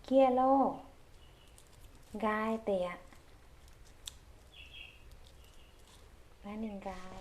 Gieqv loh, nqaai deix aqv. Naaiv ninh nqaai.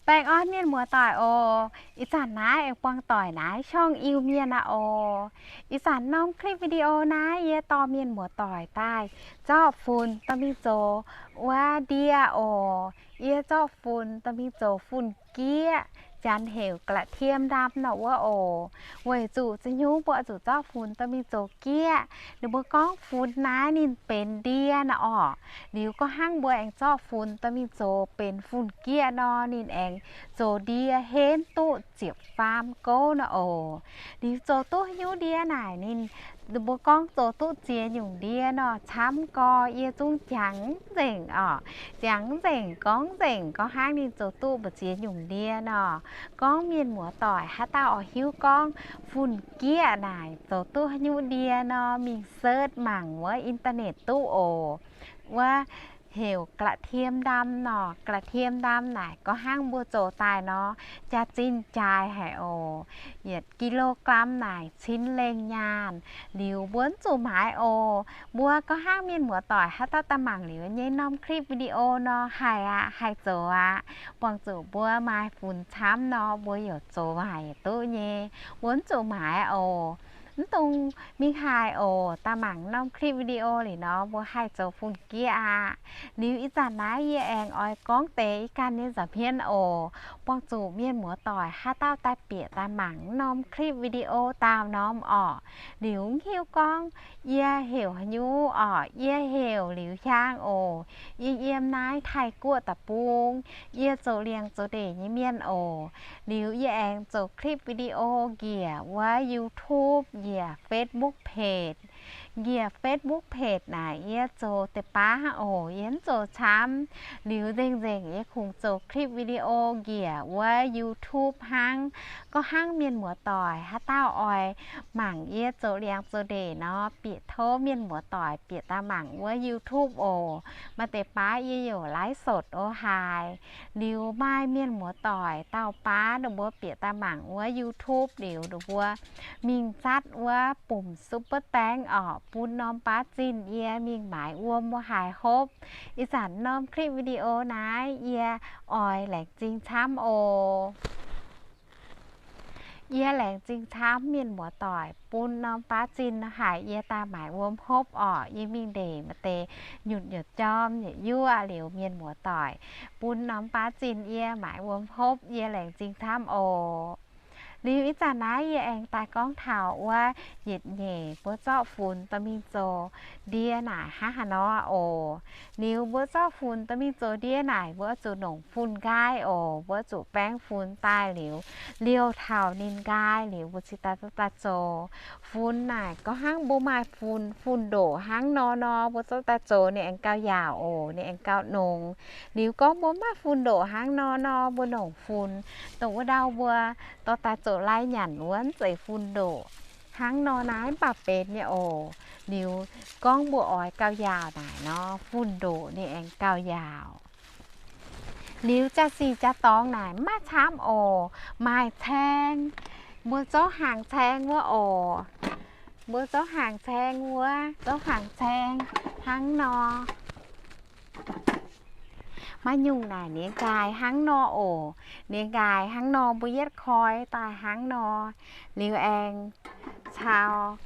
Baengh orn mienh muoz-doic oc. Ih zanc naaiv aengx buangh doic naaiv ช่อง Iu-Mienh aqv oc. Ih zanc norm คลิปวิดีโอ naaiv yie dorh mienh muoz-doic daaih zorqv funx dorh mingh zoux wuov ndie oc. Yie zorqv funx dorh mingh zoux fun-gieqv, janx heuc กระเทียมดำ nor wuov oc. Weic zuqc za'hnyungv mbuo zuqc zorqv funx dorh mingh zoux gieqv. Ninh mbuo gorngv funx naaiv ninh benx ndie nor orqc. Liuz gorngv hnangv mbuo aengx zorqv funx dorh mingh zoux benx fun-gieqv nor, ninh aengx zoux ndie henv duqv ziepc faam gouv nor oc. Liuz zoux duqv nyungc ndie naaic ninh, ninh mbuo gorngv zoux duqv ziex nyungc ndie nor, camv gorx yie zungv jangx nzengc orqc. Jangx nzengc, gorngv nzengc, gorngv hnangv ninh zoux duqv mbu'ziex nyungc ndie nor. Gorngv mienh muoz-doic haaix dauh oix hiuv gorngv fun-gieqv naaic zoux duqv nyungc ndie nor, mingh search mangc wuov internet duqv oc. Wuov heuc กระเทียมดำ nor, กระเทียมดำ naaic gorngv hnangv mbuo zoux daaih nor, jaax-zinh jaaix haic oc. Yietc กิโลกรัม naaic cin lengh nyaanh. Liuz mbuo mv zuqc maaiz oc. Mbuo gorngv hnangv mienh muoz-doic haaix dauh daaih mangc liuz nyei norm คลิปวิดีโอ nor, haih aqv, haih zoux aqv. Buangh zuqc mbuo maaih funx camv nor, mbuo yaac zoux waaic duqv nyei. Mbuo mv zuqc maaiz oc. Mv dungx mingh haih oc. Daaih mangc norm คลิปวิดีโอ liuz nor, mbuo haih zoux fun-gieqv aqv. Liuz ih zanc naaiv yie aengx oix gorngv deix ih ganh nyei nza'hmien oc. Buangh zuqc mienh muoz-doic haaix dauh daaih bieqc daaih mangc norm คลิปวิดีโอ daauh norm orqc, liuz mv hiuv gorngv yie heuc haaix nyungc orqc. Yie heuc Liuz Hiaang oc. Yie yiem naaiv Taiv-Guoqv deic-bung. Yie zoux liangx zoux ndeic nyei mienh oc. Liuz yie aengx zoux คลิปวิดีโอ njiec wuov YouTube njiec Facebook page. Njiec Facebook page naaic yie zoux deix baav hnangv oc. Yie mv zoux camv. Liuz nzengc-nzengc yie kungx zoux คลิปวิดีโอ njiec wuov YouTube hnangv. Gorngv hnangv mienh muoz-doic haaix dauh oix mangc yie zoux liangx zoux ndeic nor, bieqc tov mienh muoz-doic bieqc daaih mangc wuov YouTube oc. Maaih deix baav yie yaac ไลฟ์สด oc haic. Liuz maaih mienh muoz-doic dauh baav ninh mbuo bieqc daaih mangc wuov YouTube liuz ninh mbuo mingh zatv wuov bumc ซุปเปอร์แตงก์ orqc, bun norm baav zinh yie mingh maaiz wuom wuov haic hopv. Ih zanc norm คลิปวิดีโอ naaiv yie oix laengz zingh camv oc. Yie laengz zingh camv mienh muoz-doic bun norm baav zinh haic yie daaih maaiz wuom hopv orqc. Yie mingh ndeic maaih deix nyutc nyutc jorm nyei yuoqv liuz mienh muoz-doic bun norm baav zinh yie maaiz wuom hopv, yie laengz zingh camv oc. Liuz ih zanc naaiv yie aengx daaih gorngv taux wuov yietc nyeic mbuo zorqv funx dorh mingh zoux ndie naaic hnangv haaix nor oc. Liuz mbuo zorqv funx dorh mingh zoux ndie naaic mbuo zuqc nongc fun-nqaai oc. Mbuo zuqc baeng funx daaih liuz, liouh taux ninh nqaai liuz mbuo cingx daaih zorqv daaih zoux. Funx naaic gorngv hnangv mbuo maaih funx, funx ndoqc hnangv nor nor, mbuo zorqv daaih zoux ninh aengx gauh yaauc oc, ninh aengx gauh nongx. Liuz gorngv mbuo maaih funx ndoqc hnangv nor nor, mbuo nongc funx dongh wuov ndau mbuo dorh daaih zoux lai nyanc wuov, mv zeiz funx ndoqc hnangv nor naaiv mv baac benx nyei oc. Liuz gorngv mbuo oix gauh yaauc naaic nor, funx ndoqc ninh aengx gauh yaauc. Liuz jaa-sic jaa-dorngx naaic mv maaih camv oc. Maaih caeng, mbuo zouv hnaangx caeng wuov oc. Mbuo zouv hnaangx caeng wuov, zouv hnaangx caeng hnangv nor. Maiv nyungc naaic ninh nqaai hnangv nor oc. Ninh nqaai hnangv nor, mbuo yietv koi daaih hnangv nor. Liuz aengx caux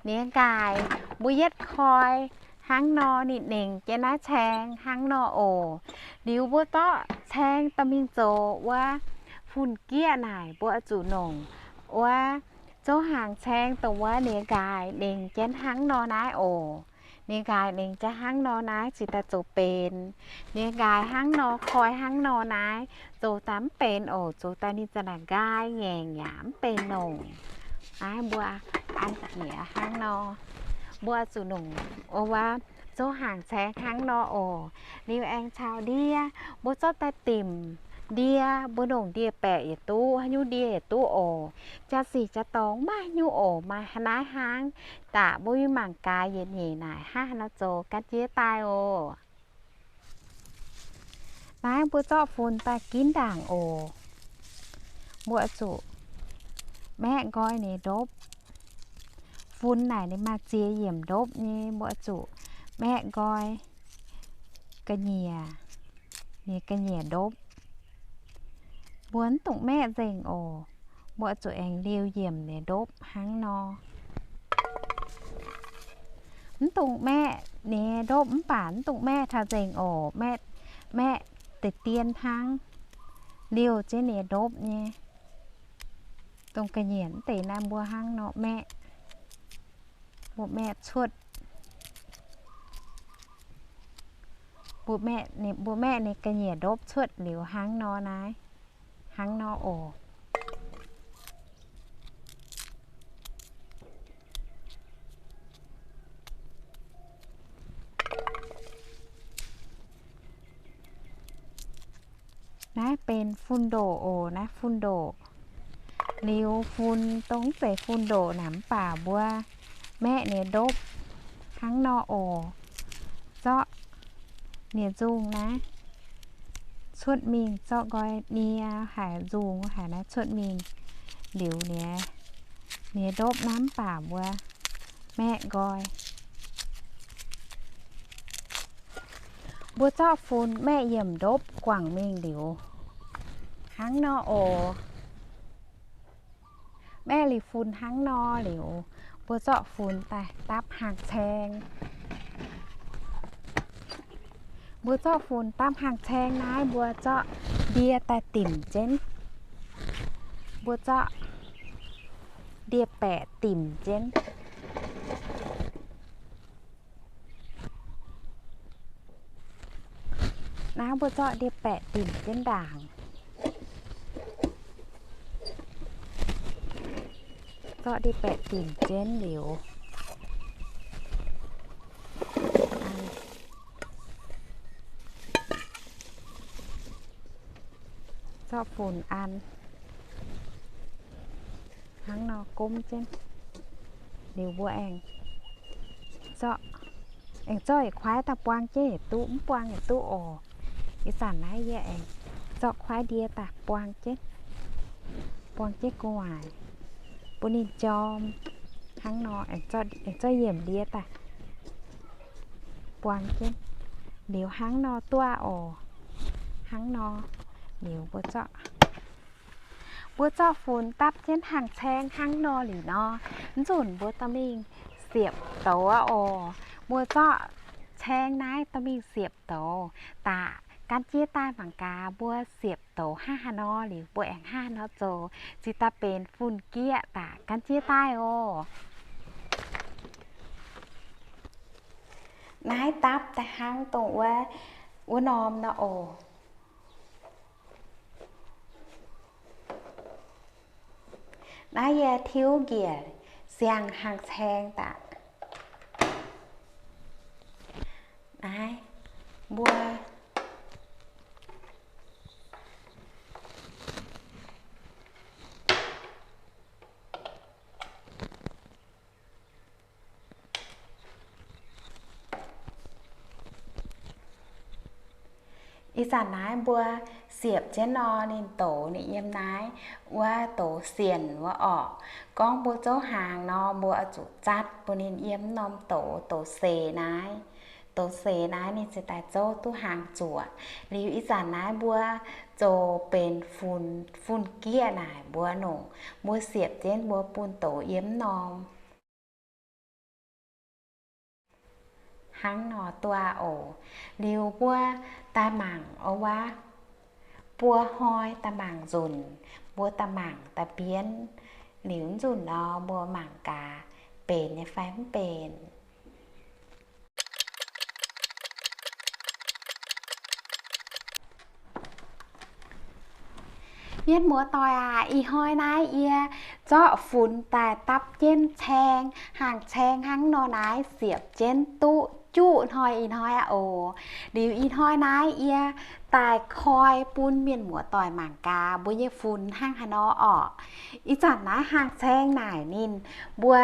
ninh nqaai, mbuo yietv koi hnangv nor, ninh nengc jienv naaiv caeng hnangv nor oc. Liuz mbuo zorqv caeng dorh mingh zoux wuov fun-gieqv naaic, mbuo zuqc nongc wuov zouv hnaangx caeng dongh wuov ninh nqaai nengc jienv hnangv nor naaiv oc. Ninh nqaai nengc jienv hnangv nor naaiv cingx daaih zoux benx. Ninh nqaai hnangv nor, koi hnangv nor naaiv, zoux daaih mv benx oc. Zoux daaih ninh za'naaic nqaai ngaengc yaac mv benx nongc. Naaiv mbuo an jiex hnangv nor, mbuo zuqc nongc wuov zouv hnaangx caeng hnangv nor oc. Liuz aengx caux ndie, mbuo zorqv daaih dimc ndie, mbuo nongc ndie-baeqc yietc duqv, haaix nyungc ndie yietc duqv oc. Jaa-sic jaa-dorngx maiv nyungc oc, maaih hnangv naaiv hnangv. Daaih mbuo mingh mangc gaax yietc nyeic naaic hnangv haaix nor zoux gan jienv daaih oc. Naaiv mbuo zorqv funx daaih ginv ndaangc oc. Mbuo zuqc maeqv nqoi ninh ndopv. Fun naaic ninh maaih ziex yiemc ndopv nyei, mbuo zuqc maeqv nqoi ga'nyiec, ninh ga'nyiec ndopv. Mbuo mv dungx maeqv nzengc oc. Mbuo zuqc aengx liouh yiemc ninh ndopv hnangv nor. Mv dungx maeqv ninh ndopv mv baac mv dungx maeqv taux nzengc oc. Maeqv, maeqv deix dien hnangv, liouh jienv ninh ndopv nyei. Dongh ga'nyiec deix naaiv mbuo hnangv nor maeqv. Mbuo maeqv cuotv, mbuo maeqv ninh ga'nyiec ndopv cuotv liuz hnangv nor naaiv, hnangv nor oc. Naaiv benx fun ndoqc oc. Naaiv fun ndoqc. Liuz fun dongh mv zeiz fun ndoqc naaic mv baac mbuo maeqv ninh ndopv hnangv nor oc. Zorqv ninh nzungh naaiv cuotv mingh, zorqv nqoi nie haic, nzungh haic naaiv cuotv mingh. Liuz ninh, ninh ndopv naaiv mv baac mbuo maeqv nqoi. Mbuo zorqv fun maeqv yiemc ndopv guangc mingh liuz, hnangv nor oc. Maeqv liuz fun hnangv nor liuz, mbuo zorqv fun daaih dapv hnaangx-caeng. Mbuo zorqv fun dapv hnaangx-caeng naaiv, mbuo zorqv ndie daaih dimc jienv. Mbuo zorqv ndie-baeqc dimc jienv. Naaiv mbuo zorqv ndie-baeqc dimc jienv ndaangc. Zorqv ndie-baeqc dimc jienv liuz, zorqv funx an hnangv nor gomv jienv. Liuz mbuo aengx zorqv, aengx zorqv yietc kuaaiv daaih buang jienv yietc duqv, mv buang yietc duqv oc. Ih zanc naaiv yie aengx zorqv kuaaiv ndie daaih buang jienv, buang jienv gu'nguaaic, bun ninh jorm hnangv nor. Aengx zorqv yiemc ndie daaih buang jienv. Liuz hnangv nor duqv oc. Hnangv nor, liuz mbuo zorqv, mbuo zorqv funx dapv jienv hnaangx-caeng hnangv nor liuz nor, mv nzunc mbuo dorh mingh siepv douz aqv oc. Mbuo zorqv caeng naaiv dorh mingh siepv douz daaih. Gan jiex daaih mangc gaax mbuo siepv douz hnangv haaix nor liuz mbuo aengx hnangv haaix nor zoux, ziouc daaih benx fun-gieqv daaih. Gan jiex daaih oc. Naaiv dapv daaih hnangv dongh wuov, wuov norm nor oc. Naaiv yie tiuv njiec siang hnaangx-caeng daaih. Naaiv mbuo Ih zanc naaiv mbuo siepv jienv nor, ninh douz ninh yiem naaiv wuov douz sienc wuov orqc. Gorngv mbuo zouv hnaangx nor, mbuo oix zuqc zatv bun ninh yiem norm douz, douz seix naaiv. Douz seix naaiv ninh ziouc daaih zouv duqv hnaangx zuoqc. Liuz ih zanc naaiv mbuo zoux benx fun, fun-gieqv naaic mbuo nongc, mbuo siepv jienv mbuo bun douz yiem norm hnangv nor duqv oc. Liuz mbuo daaih mangc wuov, buo hnoi daaih mangc nzunc, mbuo daaih mangc daaih mbienv. Liuz nzunc nor mbuo mangc gaax benx nyei fai mv benx. Mienh muoz-doic aac, ih hnoi naaiv yie zorqv funx daaih dapv jienv caeng, hnaangx-caeng hnangv nor naaiv siepv jienv duqv juqv hnoi ih hnoi aqv oc. Liuz ih hnoi naaiv yie daaih koi bun mienh muoz-doic mangc gaax mbuo nyei funx hnangv haaix nor orqc. Ih zanc naaiv hnaangx-caeng naaic ninh mbuo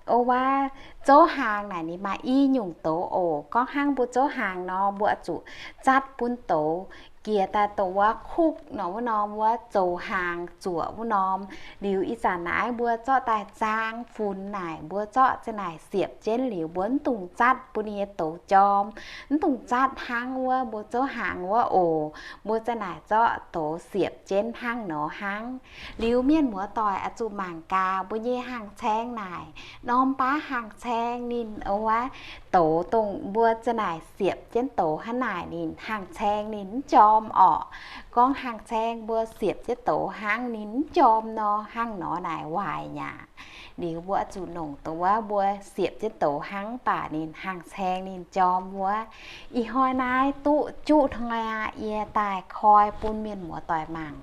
wuov, zouv hnaangx naaic ninh maaih i nyungc douz oc. Gorngv hnangv mbuo zouv hnaangx nor, mbuo zuqc zatv bun douz jiex daaih dongh wuov kukv nor wuov norm wuov zoux haangx zuoqc wuov norm. Liuz ih zanc naaiv mbuo zorqv daaih zaang funx naaic, mbuo zorqv za'naaic siepv jienv liuz mbuo mv dungx zatv bun ninh nyei douz jorm, mv dungx zatv hnangv wuov mbuo zouv haangx wuov oc. Mbuo za'naaic zorqv douz siepv jienv hnangv nor hnangv. Liuz mienh muoz doic oix zuqc mangc gaax mbuo nyei hangh caeng naaic, norm baav hangh caeng ninh wuov douz dongh mbuo za'naaic siepv jienv douz hnangv naaic ninh hangh caeng ninh mv jorm orqc. Gorngv hangh caeng mbuo siepv jienv douz hnangv ninh mv jorm nor, hnangv nor naaic waaic nyaqc. Liuz mbuo oix zuqc nongc dongh wuov mbuo siepv jienv douz hnangv baac ninh hangh caeng ninh jorm wuov. Ih hnoi naaiv duqv juqv hnoi aqv, yie daaih koi bun mienh muoz doic mangc.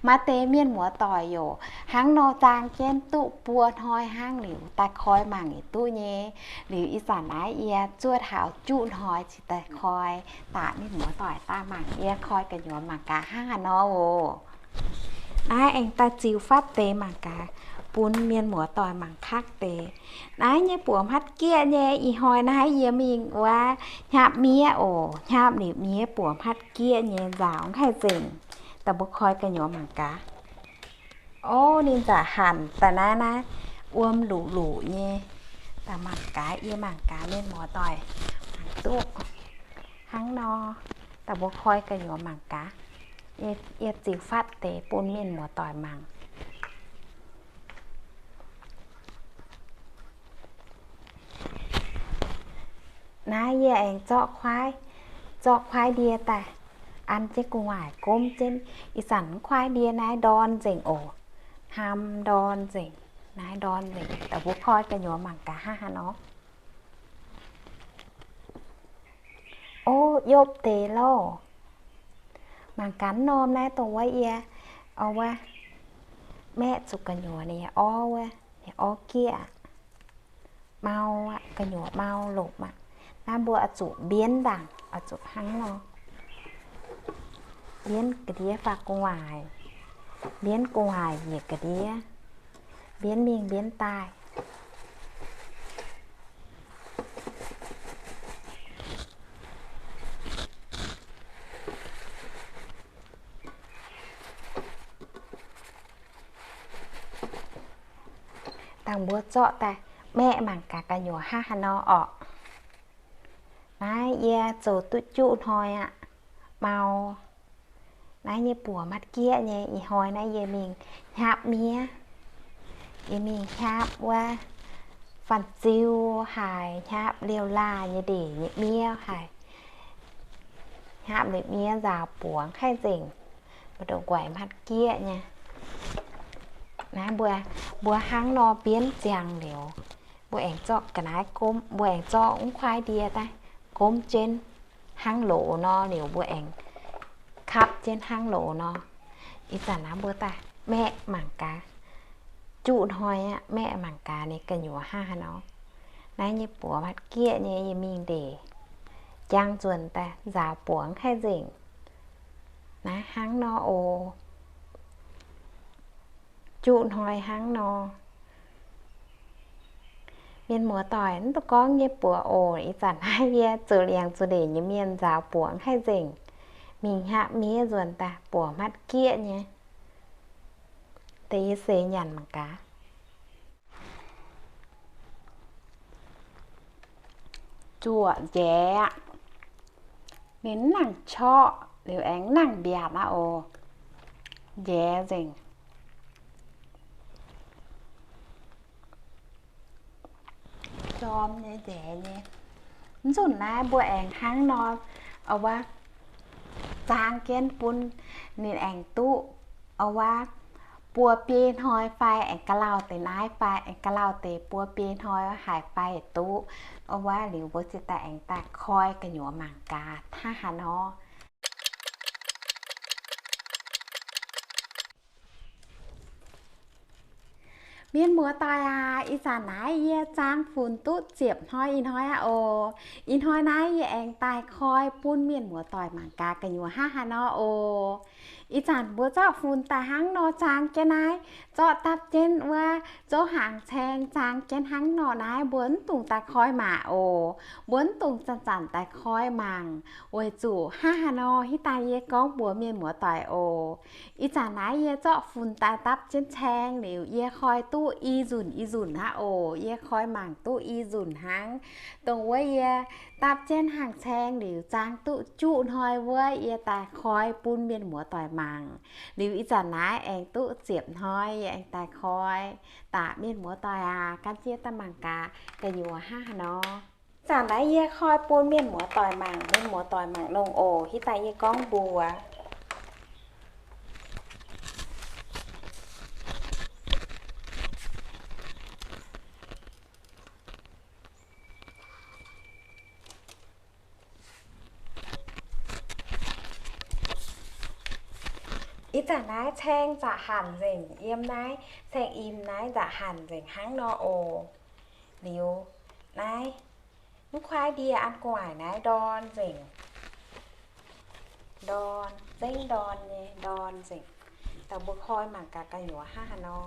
Maaih deix mienh muoz doic yaac hnangv nor zaang jienv duqv buo hnoi hnangv liuz daaih koi mangc yaac duqv nyei. Liuz ih zanc naaiv yie zuov taux juqv hnoi cingx daaih koi daaih mienh muoz doic daaih mangc yie koi gu'nyuoz mangc gaax hnangv haaix nor oc. Naaiv aengx daaih ziux fatv deix mangc gaax, bun mienh muoz doic mangc kaqv deix. Naaiv nyei buoz hmatv gieqv nyei, ih hnoi naaiv yie mingh wuov hnyapv miev oc. Hnyapv liuz miev buoz hmatv gieqv nyei nzaaux haih nzengc. Daaih mbuo koi gu'nyuoz mangc gaax. Ov, ninh nzaaux hanc daaih naaiv naaiv wuom luqc luqc nyei. Daaih mangc gaax, yie mangc gaax mienh muoz doic mangc duqv hnangv nor. Daaih mbuo koi gu'nyuoz mangc gaax. Yie ziux fatv deix bun mienh muoz doic mangc. Naaiv yie aengx zorqv kuaaiv, zorqv kuaaiv ndie daaih an jienv gu'nguaaic gomv jienv. Ih zanc kuaaiv ndie naaiv ndorn nzengc oc. Hnam ndorn nzengc, naaiv ndorn nzengc. Daaih mbuo koi gu'nyuoz mangc gaax hnangv haaix nor. Ov, yopv deix loh. Mangc gaax norm naaiv dongh wuov yie, wuov, maeqv zuqc gu'nyuoz ninh orv wuov, ninh orv gieqv, mau aqv, gu'nyuoz mau lomc aqv. Naaiv mbuo oix zuqc mbienv ndaangc, oix zuqc hnangv nor. Mbienv ga'ndiev faaux gu'nguaaic, mbienv gu'nguaaic njiec ga'ndiev, mbienv mingh mbienv daaih. Dangh mbuo zorqv daaih maeqv mangc gaax gu'nyuoz hnangv haaix nor orqc. Naaiv yie zoux duqv juqv hnoi aqv. Mau. Naaiv nyei buoz matv gieqv nyei. Ih hnoi naaiv yie mingh hnyapv miev. Yie mingh hnyapv wuov fanh ziu haic, hnyapv liouh laah nyei ndeic nyei miev haic. Hnyapv ndeic miev nzaaux buoz haih nzengc, mbu'ndongx guaix matv gieqv nyei. Naaiv mbuo, mbuo hnangv nor mbienv ziangx liuz, mbuo aengx zorqv ga'naaiv gomv, mbuo aengx zorqv mv kuaaiv ndie daaih gomv jienv hnangv loz nor liuz, mbuo aengx kapv jienv hnangv loz nor. Ih zanc naaiv mbuo daaih maeqv mangc gaax. Juqv hnoi aqv, maeqv mangc gaax ninh gu'nyuoz hnangv haaix nor. Naaiv nyei buoz matv gieqv nyei, yie mingh ndeic jangx nzuonx daaih nzaaux buoz haih nzengc. Naaiv hnangv nor oc. Juqv hnoi hnangv nor. Mienh muoz-doic, mv dungx gorngv nyei buoz oc. Ih zanc naaiv yie zoux liangx zoux ndeic nyei mienh nzaaux buoz haih nzengc. Mingh hnyapv miev nzuonx daaih buoz matv gieqv nyei. Deix yie seix nyanc mangc gaax. Zuoqc njaeix aqv. Ninh mv nangc corqv liuz aengx mv nangc mbiaatc aqv oc. Njaeix nzengc. Jorm nyei njaeix nyei. Mv nzunc naaiv mbuo aengx hnangv nor, wuov, zaang jienv bun ninh aengx duqv, wuov, buo biei hnoi fai aengx ga'lauh deix naaiv fai aengx ga'lauh deix buo biei hnoi haic fai duqv. Wuov liuz mbuo ziouc daaih aengx daaih koi gu'nyuoz mangc gaax hnangv haaix nor. Mienh muoz-doic aac, ih zanc naaiv yie zaang funx duqv ziepc hnoi ih hnoi aqv oc. Ih hnoi naaiv yie aengx daaih koi bun mienh muoz-doic mangc gaax gu'nyuoz hnangv haaix nor oc. Ih zanc mbuo zorqv funx daaih hnangv nor zaang jienv naaiv, zorqv dapv jienv wuov zouv hnaangx caeng zaang jienv hnangv nor naaiv, mbuo mv dungx daaih koi maac oc. Mbuo mv dungx zanc-zanc daaih koi mangc, weic zuqc hnangv haaix nor hitv daaih yie gorngv mbuox mienh muoz-doic oc. Ih zanc naaiv yie zorqv funx daaih dapv jienv caeng liuz, yie koi duqv i nzunc i nzunc hnangv oc. Yie koi mangc duqv i nzunc hnangv. Dongh wuov yie dapv jienv hnaangx caeng liuz zaang duqv juqv hnoi wuov, yie daaih koi bun mienh muoz-doic mangc. Liuz ih zanc naaiv aengx duqv ziepc hnoi, yie aengx daaih koi. Daaih mienh muoz-doic aac, gan jienv daaih mangc gaax gu'nyuoz hnangv haaix nor. Ih zanc naaiv yie koi bun mienh muoz-doic mangc, mienh muoz-doic mangc longx oc. Hitv daaih yie gorngv mbuox. Ih zanc naaiv caeng nza'hanc nzengc, yiem naaiv caeng im naaiv nza'hanc nzengc hnangv nor oc. Liuz naaiv mv kuaaiv ndie an gu'nguaaic naaiv ndorn nzengc. Ndorn, zengv ndorn nyei, ndorn nzengc. Daaih mbuo koi mangc gaax gu'nyuoz hnangv haaix nor.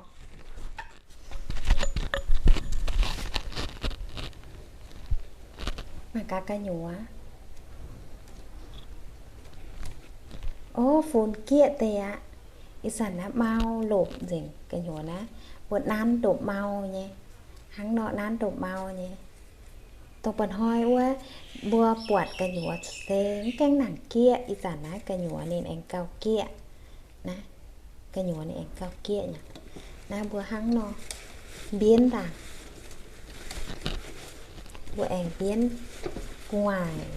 Mangc gaax gu'nyuoz. Ov, funx gieqv deix aqv. Ih zanc naaiv mau lopc nzengc gu'nyuoz naaiv, mbuo nanv ndopv-mau nyei. Hnangv nor nanv ndopv-mau nyei. Dongh mba'hnoi wuov mbuo buatc gu'nyuoz se mv gaengh nangc gieqv. Ih zanc naaiv gu'nyuoz ninh aengx gauh gieqv. Naaiv gu'nyuoz ninh aengx gauh gieqv nyei. Naaiv mbuo hnangv nor mbienv daaih, mbuo aengx mbienv gu'nguaaic,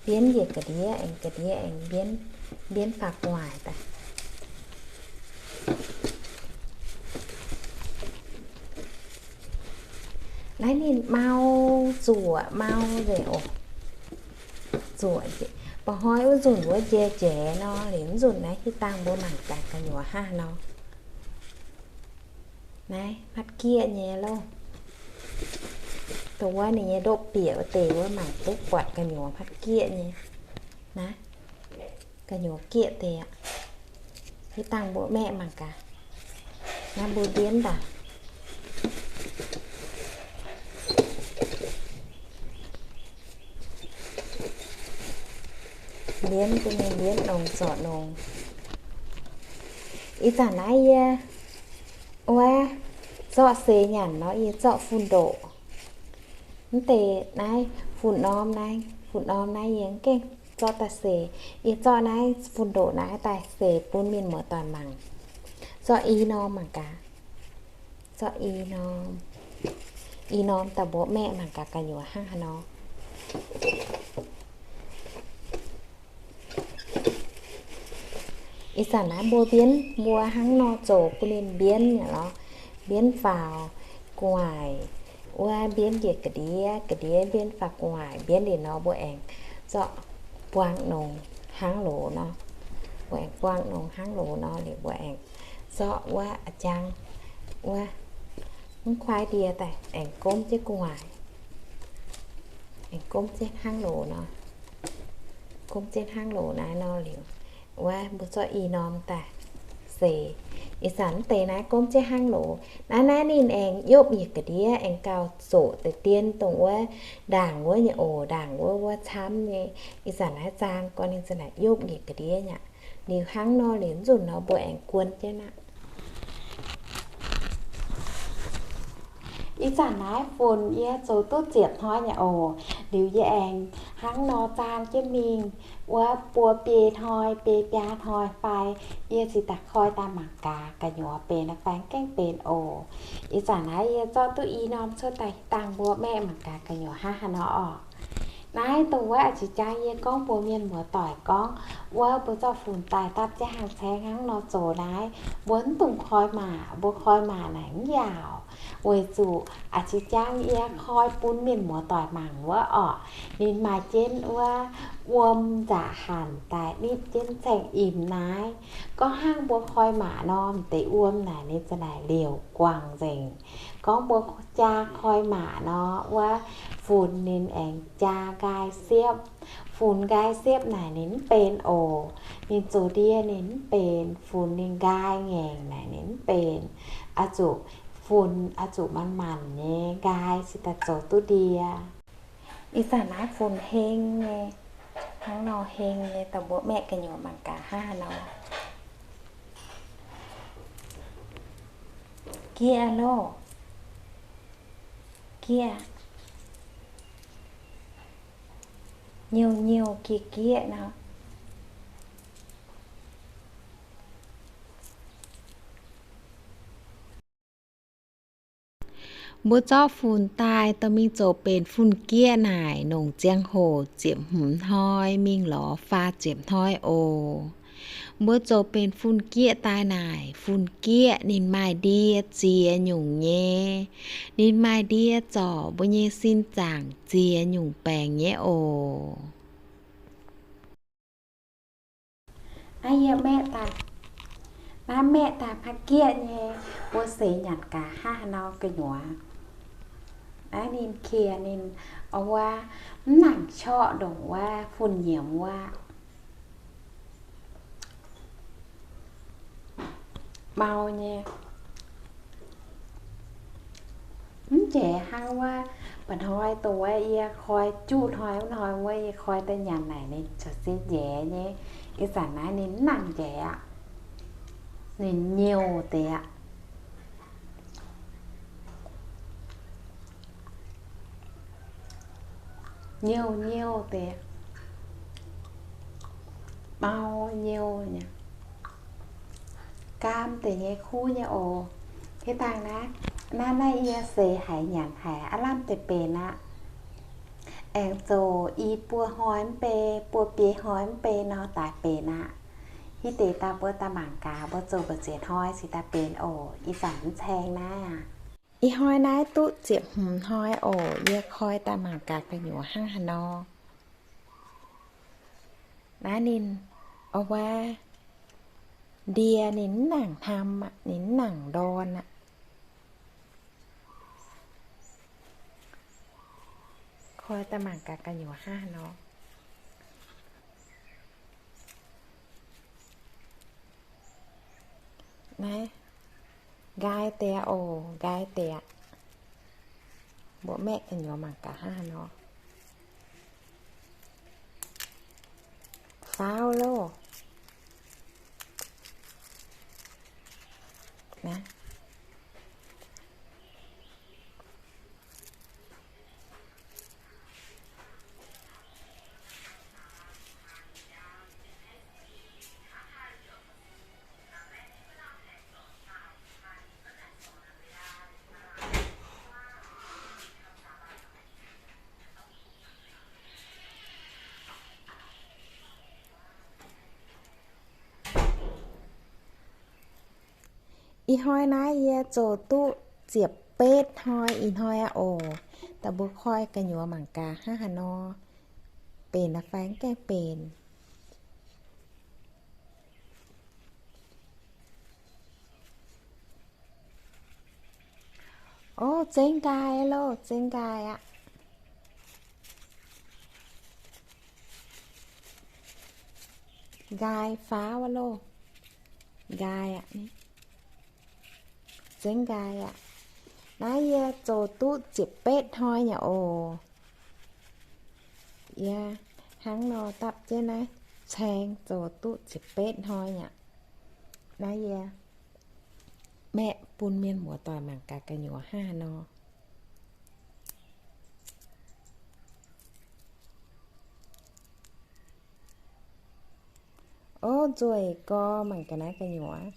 mbienv njiec ga'ndiev, aengx ga'ndiev aengx mbienv, mbienv faaux gu'nguaaic daaih. Naaiv ninh mau, zuoqc mau nzengc oc. Zuoqc, mba'hnoi wuov nzunc wuov njaaux njaaux nor, liuz nzunc naaiv hitv dangh mbuo mangc gaax gu'nyuoz hnangv haaix nor. Naaiv hmatv gieqv nyei loh. Dongh wuov ninh nyei ndopv-bieqc wuov deix wuov mangc duqv buatc gu'nyuoz hmatv gieqv nyei. Naaiv gu'nyuoz gieqv deix aqv. Hitv dangh mbuo maeqv mangc gaax. Naaiv mbuo mbienv daaih. Mbienv duqv mingh mbienv nongx zorc nongx. Ih zanc naaiv yie wuov zorqv seix nyanc nor, yie zorqv fun-ndoqc. Mv deix naaiv fun-norm naaiv, fun-norm naaiv yie mv gaengh zorqv daaih seix. Yie zorqv naaiv fun-ndoqc naaiv daaih seix bun mienh muoz-doic mangc. Zorqv i norm mangc gaax. Zorqv i norm. I norm daaih mbuo maeqv mangc gaax gu'nyuoz hnangv haaix nor. Ih zanc naaiv mbuo mbienv, mbuo hnangv nor zoux bun ninh mbienv nyei lorqc. Mbienv faaux gu'nguaaic, wuov mbienv njiec ga'ndiev, ga'ndiev mbienv faaux gu'nguaaic, mbienv liuz nor mbuo aengx zorqv buangh nongx hnangv loz nor. Mbuo aengx buangh nongx hnangv loz nor liuz mbuo aengx zorqv wuov a'jang, wuov mv kuaaiv ndie daaih aengx gomv jienv gu'nguaaic. Aengx gomv jienv hnangv loz nor. Gomv jienv hnangv loz naaiv nor liuz, wuov mbuo zorqv i norm daaih seix. Ih zanc mv deix naaiv gomv jienv hnangv loz. Naaiv, naaiv ninh aengx yopv njiec ga'ndiev, aengx gauh zoqc deix dien dongh wuov ndaangc wuov nyei oc. Ndaangc wuov, wuov camv nyei. Ih zanc naaiv zaang gorngv ninh za'naaic yopv njiec ga'ndiev nyei aqv. Liuz hnangv nor liuz nzunc nor mbuo aengx guon jienv aqv. Ih zanc naaiv funx yie zoux duqv ziepc hnoi nyei oc. Liuz yie aengx hnangv nor zaang jienv mingh wuov buo biei hnoi, biei biaa hnoi fai yie ziouc daaih koi daaih mangc gaax gu'nyuoz benx fai mv gaengh benx oc. Ih zanc naaiv yie zorqv duqv i norm cuotv daaih dangh mbuo maeqv mangc gaax gu'nyuoz hnangv haaix nor oc. Naaiv dongh wuov a'jiex jaang yie gorngv mbuox mienh muoz-doic gorngv, wuov mbuo zorqv funx daaih dapv jienv hnaangx-caeng hnangv nor zoux naaiv, mbuo mv dungx koi maac. Mbuo koi maac naaic mv yaauc, weic zuqc a'jiex jaang yie koi bun mienh muoz-doic mangc wuov orqc, ninh maaih jienv wuov wuom nzaqc hanc daaih nipv jienv caeng im naaiv. Gorngv hnangv mbuo koi maac nor, m'deix wuom naaic ninh za'naaic liouc guangc nzengc. Gorngv mbuo jaa koi maac nor, wuov funx ninh aengx jaa nqaai siepv. Funx nqaai siepv naaic ninh mv benx oc. Ninh zoux ndie ninh mv benx. Funx ninh nqaai ngaengc naaic ninh mv benx. Oix zuqc funx, oix zuqc manc-manc nyei nqaai cingx daaih zoux duqv ndie. Ih zanc naaiv funx heng nyei, hnangv nor heng nyei, dongh mbuo maeqv gu'nyuoz mangc gaax hnangv haaix nor. Gieqv loh, gieqv, nyouh nyouh gieqv gieqv nor. Mbuo zorqv funx daaih dorh mingh zoux benx fun-gieqv naaic, nongc ziangh hoc ziepc hmz hnoi mingh lorz faah ziepc hnoi oc. Mbuo zoux benx fun-gieqv daaih naaic, fun-gieqv ninh maaih ndie ziex nyungc nyei. Ninh maaih ndie zorc mbuo nyei sin zaangc ziex nyungc baengc nyei oc. Naaiv yie maeqv daaih, naaiv maeqv daaih maaih gieqv nyei, mbuo seix nyanc gaax hnangv haaix nor gu'nyuoz. Naaiv ninh qiex ninh, wuov, mv nangc qorqv ndongc wuov fun-nyiemz wuov. Mau nyei. Mv njaeix hnangv wuov, mba'hnoi dongh wuov yie koi juqv hnoi, wuov hnoi wuov yie koi daaih nyanc naaic ninh caux se njaeix nyei. Ih zanc naaiv ninh mv nangc njaeix aqv. Ninh nyouh deix aqv. Nyouh nyouh deix, mau nyouh nyei. Gaam deix nyei kuv nyei oc. Hiuv dangh naaiv, naaiv, naaiv yie seix haiz nyanc haiz aav lamh deix benx aqv. Aengx zoux i buo hnoi mv bei, buo biei hnoi mv bei nor daaih benx aqv. Hitv deix daaih mbuo daaih mangc gaax, mbuo zoux mbu'ziex hnoi cingx daaih benx oc. Ih zanc mv caeng naaiv aqv. Ih hnoi naaiv duqv ziepc hmz hnoi oc. Yie koi daaih mangc gaax gu'nyuoz hnangv haaix nor. Naaiv ninh, wuov, ndie ninh mv nangc hnamv aqv, ninh mv nangc ndorn aqv. Koi daaih mangc gaax gu'nyuoz hnangv haaix nor. Naaiv, nqaai deix oc, nqaai deix aqv. Mbuo maeqv gu'nyuoz mangc gaax hnangv haaix nor. Faaux loh. Naaiv. Ih hnoi naaiv yie zoux duqv ziepc betv hnoi ih hnoi aqv oc. Da'bun koi gu'nyuoz mangc gaax hnangv haaix nor, benx fai mv gaengh benx. Ov, zengv nqaai loh, zengv nqaai aqv. Nqaai faaux loh, nqaai aqv. Zengv nqaai aqv. Naaiv yie zoux duqv ziepc betv hnoi nyei oc. Yie hnangv nor dapv jienv naaiv caeng zoux duqv ziepc betv hnoi nyei aqv. Naaiv yie maeqv bun mienh muoz-doic mangc gaax gu'nyuoz hnangv haaix nor. Ov, nzueic gorx, mangc gaax naaiv gu'nyuoz.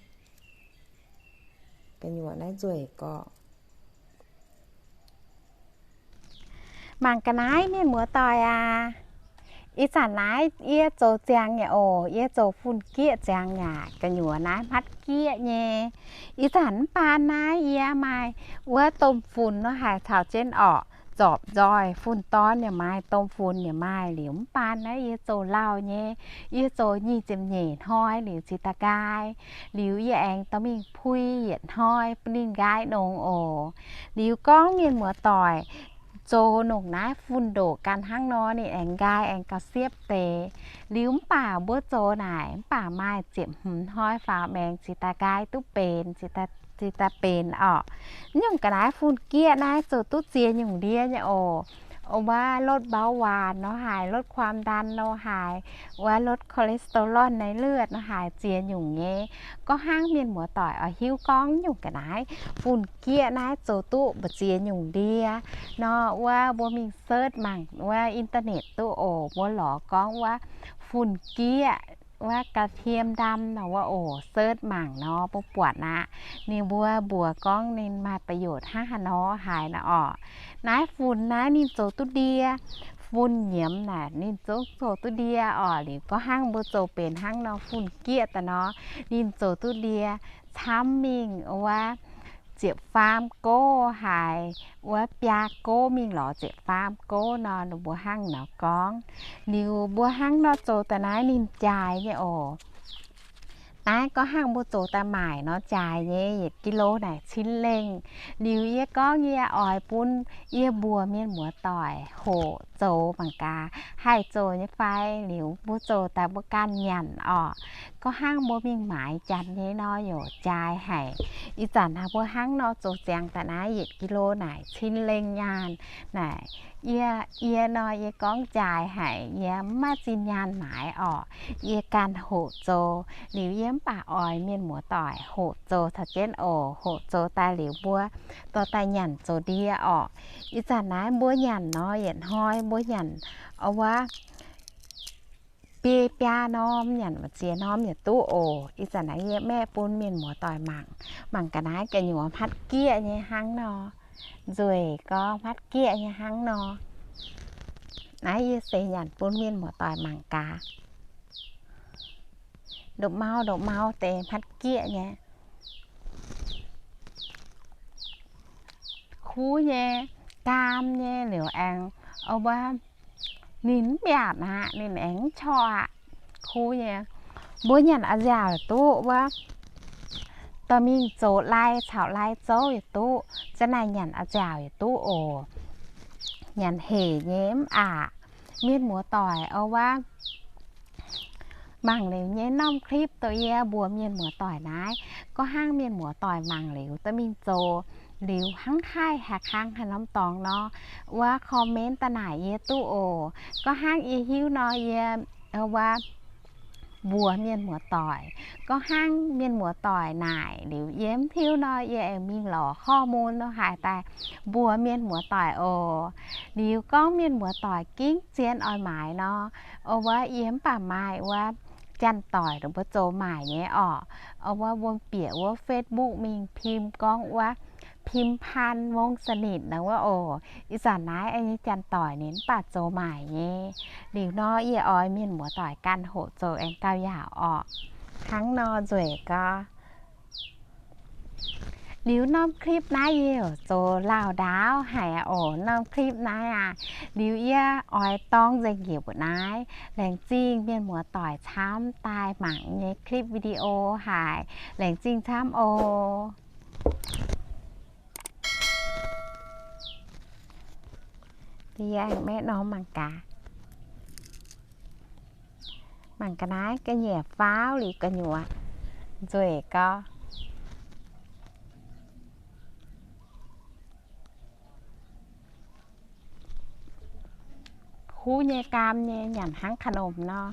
Gu'nyuoz naaiv nzueic gorx. Mangc ga'naaiv mienh muoz-doic aac. Ih zanc naaiv yie zoux ziangx yaac oc, yie zoux fun-gieqv ziangx yaac gu'nyuoz naaiv hmatv gieqv nyei. Ih zanc mv baan naaiv yie maaih wuov domh funx nor haic caux jienv orqc, zorpc nzoih fun-dorn yaac maaih, domh funx yaac maaih. Liuz mv baan naaiv yie zoux lauh nyei, yie zoux nyic ziepc nyeic hnoi liuz cingx daaih nqaai. Liuz yie aengx dorh mingh pui yietc hnoi bun ninh nqaai nongx oc. Liuz gorngv mienh muoz-doic, zoux nongc naaiv fun-ndoqc ganh hnangv nor, ninh aengx nqaai aengx gauh siepv deix. Liuz mv baac mbuo zoux naaic mv baac maaih ziepc hmz hnoi faaux maengx cingx daaih nqaai duqv benx, cingx daaih benx orqc. Mv nyungc ga'naaiv fun-gieqv naaiv zoux duqv ziex nyungc ndie nyei oc. Wuov ลดเบาหวาน nor haaix, ลดความดัน nor haaix, wuov ลด cholesterol ในเลือด nor haaix, ziex nyungc nyei. Gorngv hnangv mienh muoz-doic oix hiuv gorngv nyungc ga'naaiv fun-gieqv naaiv zoux duqv mbu'ziex nyungc ndie nor, wuov mbuo mingh เซิร์ช mangc wuov internet duqv oc. Mbuo lorz gorngv wuov fun-gieqv, wuov กระเทียมดำ nor wuov oc, เซิร์ช mangc nor mbuo buatc aqv. Ninh mbuo mbuox gorngv ninh maaih ประโยชน์ hnangv haaix nor haaix nor orqc. Naaiv fun naaiv ninh zoux duqv ndie. Fun nyiemz naaic ninh zungv zoux duqv ndie orqc. Liuz gorngv hnangv mbuo zoux benx hnangv nor fun-gieqv daaih nor, ninh zoux duqv ndie camv mingh wuov ziepc faam gouv haaix, wuov biaa gouv mingh lorz ziepc faam gouv nor, ninh mbuo hnangv nor gorngv. Liuz mbuo hnangv nor zoux daaih naaiv ninh jaaix nyei oc. Naaiv gorngv hnangv mbuo zoux daaih maaic nor jaaix nyei yietc กิโล naaic cin lengh. Liuz yie gorngv yie oix bun yie mbuox mienh muoz-doic hoqc zoux mangc gaax haih zoux nyei fai. Liuz mbuo zoux daaih mbuo ganh nyanc orqc. Gorngv hnangv mbuo mingh maaiz janx nyei nor yaac jaaix haic. Ih zanc naaiv mbuo hnangv nor zoux ziangx daaih naaiv yietc กิโล naaic cin lengh nyaanh naaic. Yie, yie nor yie gorngv jaaix haic, yie mv maaih zinh nyaanh maaiz orqc. Yie ganh hoqc zoux. Liuz yie mv baac oix mienh muoz-doic hoqc zoux caux jienv oc. Hoqc zoux daaih liuz mbuo dorh daaih nyanc zoux ndie orqc. Ih zanc naaiv mbuo nyanc nor yietc hnoi mbuo nyanc wuov biei biaa norm, nyanc mbu'ziex norm yietc duqv oc. Ih zanc naaiv yie maeqv bun mienh muoz-doic mangc. Mangc ga'naaiv gu'nyuoz hmatv gieqv nyei hnangv nor. Nzueic gorx hmatv gieqv nyei hnangv nor. Naaiv yie se nyanc bun mienh muoz-doic mangc gaax. Ndoqc mau ndoqc mau deix hmatv gieqv nyei. Kuv nyei, gaam nyei liuz aengx, wuov, ninh mv biaatc aqv, ninh aengx mv qorqv aqv. Kuv nyei. Mbuo nyanc a'nziaauc duqv wuov, dorh mingh zoux lai caux lai zouv yietc duqv, za'naaiv nyanc a'nziaauc yietc duqv oc. Nyanc hec nyei mv aqc. Mienh muoz-doic, wuov, mangc liuz nyei norm clip dongh yie mbuox mienh muoz-doic naaiv, gorngv hnangv mienh muoz-doic mangc liuz dorh mingh zoux liuz hnangv haaix, haih kangv haaix norm dorngx nor, wuov comment daaih naaic yie duqv oc. Gorngv hnangv yie hiuv nor yie, wuov, mbuox mienh muoz-doic. Gorngv hnangv mienh muoz-doic naaic liuz yie mv hiuv nor yie aengx mingh lorz ข้อมูล nor haaix daaih mbuox mienh muoz-doic oc. Liuz gorngv mienh muoz-doic gengh zien oix maaiz nor, wuov, yie mv baac maaih wuov janx-doic mbuo zoux maaic nyei orqc. Wuov, wuom-bieqc wuov Facebook mingh พิมพ์ gorngv wuov พิมพาน วงศ์สนิท nor wuov oc. Ih zanc naaiv nyei janx-doic ninh mv baac zoux maaic nyei. Liuz nor yie oix mienh muoz-doic ganh hoqc zoux aengx gauh yaauc orqc. Hnangv nor nzueic gorx. Liuz norm clip naaiv yie heuc zoux lauh ndaauv haic oc. Norm clip naaiv aqv, liuz yie oix dorng nzengc njiec mbuoqc naaiv. Laengz zingh mienh muoz-doic camv daaih mangc nyei clip video haic. Laengz zingh camv oc. Yie aengx maeqv norm mangc gaax. Mangc ga'naaiv ga'nyiec faauv liuz gu'nyuoz nzueic gorx. Kuv nyei gaam nyei nyanc hnangv ขนม nor.